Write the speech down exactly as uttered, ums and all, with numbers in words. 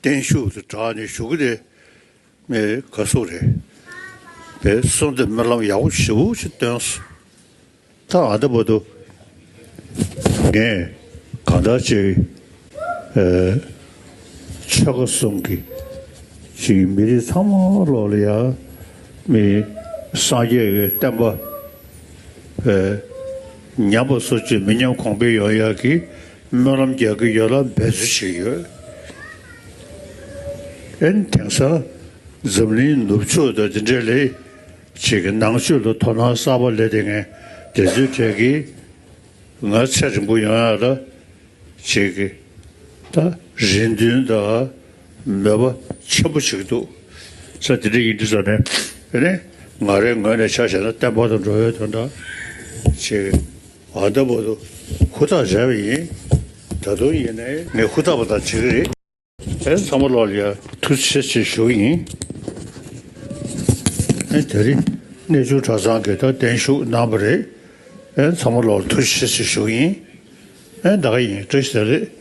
བརྟན་བཞུགས་དེ་དྲངས་ནས་ཞུ་གི་རེད། མི་ག་སུ་རེད། པའི་གསུང་དེ་སྨོན་ལམ་ཡག་པོ་ཞེ་པོ་ཅིག་བཏོན་སོང་། ད་ཨ་ད་བར་དུ་ངས་གང་ལྟར་ཅིག་ཨེ་ཆོལ་ཁ་གསུམ་གྱི་ཅིག་མི་རིགས་ཚང་མ་ལོག་ལ་ཡ་མི་སངས་རྒྱས་ཀྱི་བསྟན་པ་ཨེ་ཉམས་པ་སོགས་ཀྱི་མི་ཉམས་གོང་འཕེལ་ཡོང་ཡག་གི་སྨོན་ལམ་རྒྱག་གི་ཡོད་ལ་འབད་རྩོལ་བྱེད་ཀྱི་ཡོད། ཨེ་དེང་སང་འཛམ་གླིང་ནུབ་ཕྱོགས་དང་དེ་འདྲ་ལས་ཅིག་གི་ནང་ཆོས་ལ་དོ་སྣང་གསར་པ་སླེབས་བསྡད་མཁན་དེ་ཚོའི་གྲས་ཀྱིས་ང་ཚེ་རིང་པོ་ཡོང་ཡག་ལ་ཅིག་གི་ད་རེ་འདུན་དང་མོས་པ་ཆེན་པོ་བྱེད་ཀྱི་འདུག་ས་དེ་འདྲ་ཡིན་དུས་ཙང་ནས་ཨེ་ནས་ང་རའི་ངོས་ནས་ཆ་བཞག་ན་བསྟན་པ་དང་འགྲོ་བའི་དོན་དག་ཅིག་ཨ་ད་བར་དུ་ཧུར་ཐག་བྱས་པ་ཡིན། ད་དུང་ཡིན་ནའི་ངས་ཧུར་ཐག་པ་དང་བྱེད་ཀྱི་རེད། ཨེ་ཚང་མ་ལོག་ལ་ཡ་ཐུགས་རྗེ་ཆེ་ཞུ་གི་ཡིན། ཨེ་དེ་རིང་གནས་ཆུང་གྲྭ་ཚང་གི་ད་བརྟན་བཞུགས་གནང་བ་རེད། ཨེ་ཚང་མ་ལོག་ལ་ཐུགས་རྗེ་ཆེ་ཞུ་གི་ཡིན། ཨེ་ད་ག་ཡིན། བཀྲ་ཤིས་བདེ་ལེགས།